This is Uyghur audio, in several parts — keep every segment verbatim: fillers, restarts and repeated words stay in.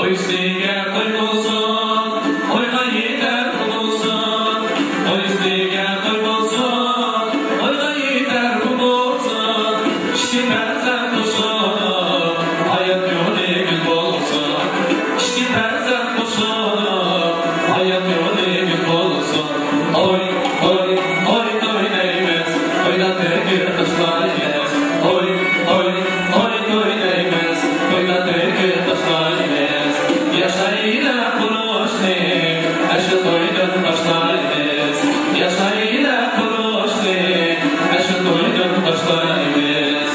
توي ئۈستىگە توي بولسۇن، تويغا يېتەر بولسۇن. توي ئۈستىگە توي بولسۇن، تويغا يېتەر بولسۇن. ئىككى پەرزەنت قوشۇپ، ھايات يولى گۈل بولسۇن. ئىككى پەرزەنت قوشۇپ، ھايات يولى گۈل بولسۇن. توي، توي، توي، توي دەيمىز، تويدا تۆكۈپ تاشلايمىز. توي، توي، توي، توي دەيمىز، تويدا تۆكۈپ تاشلايمىز. ياشايلى قۇرۇشنى، ئاشۇ تويدىن باشلايمىز. ياشايلى قۇرۇشنى، ئاشۇ تويدىن باشلايمىز.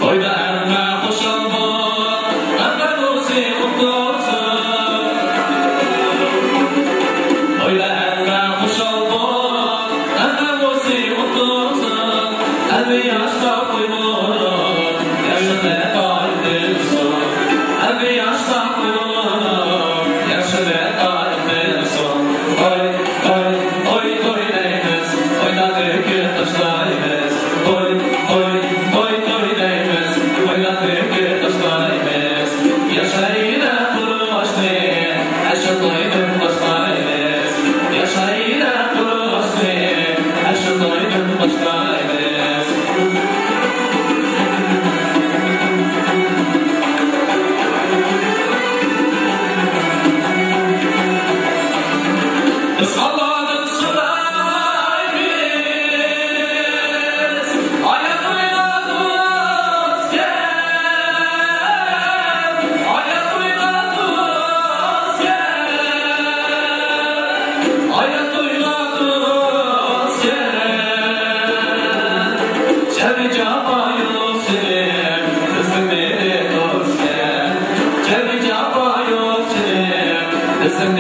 تويدا ھەممە خۇشال بول، ھەممە نومۇسى ئۇتۇلسۇن. تويدا ھەممە خۇشال بول، ھەممە نومۇسى ئۇتۇلسۇن. ھەممە ياشلار توي بولۇپ، ياشلار دائىم بولسۇن. ھەممە ياشلار توي بولۇپ، ياشلار دائىم بولسۇن. توي، توي، توي، توي دەيمىز، تويدا تۆكۈپ تاشلايمىز. توي، توي، توي، توي دەيمىز، تويدا تۆكۈپ تاشلايمىز. ياشايلى قۇرۇشنى، ئاشۇ تويدىن باشلايمىز. ياشايلى قۇرۇشنى، ئاشۇ تويدىن باشلايمىز. بىز ئاللاھتىن سورايمىز، ھايات تويغا تۇرسۇن، ھايات تويغا تۇرسۇن، ھايات تويغا تۇرسۇن. جەبرى جاپا يوق سېنىڭ، بىزنىڭ مېھرى توسقان. جەبرى جاپا يوق سېنىڭ، بىزنىڭ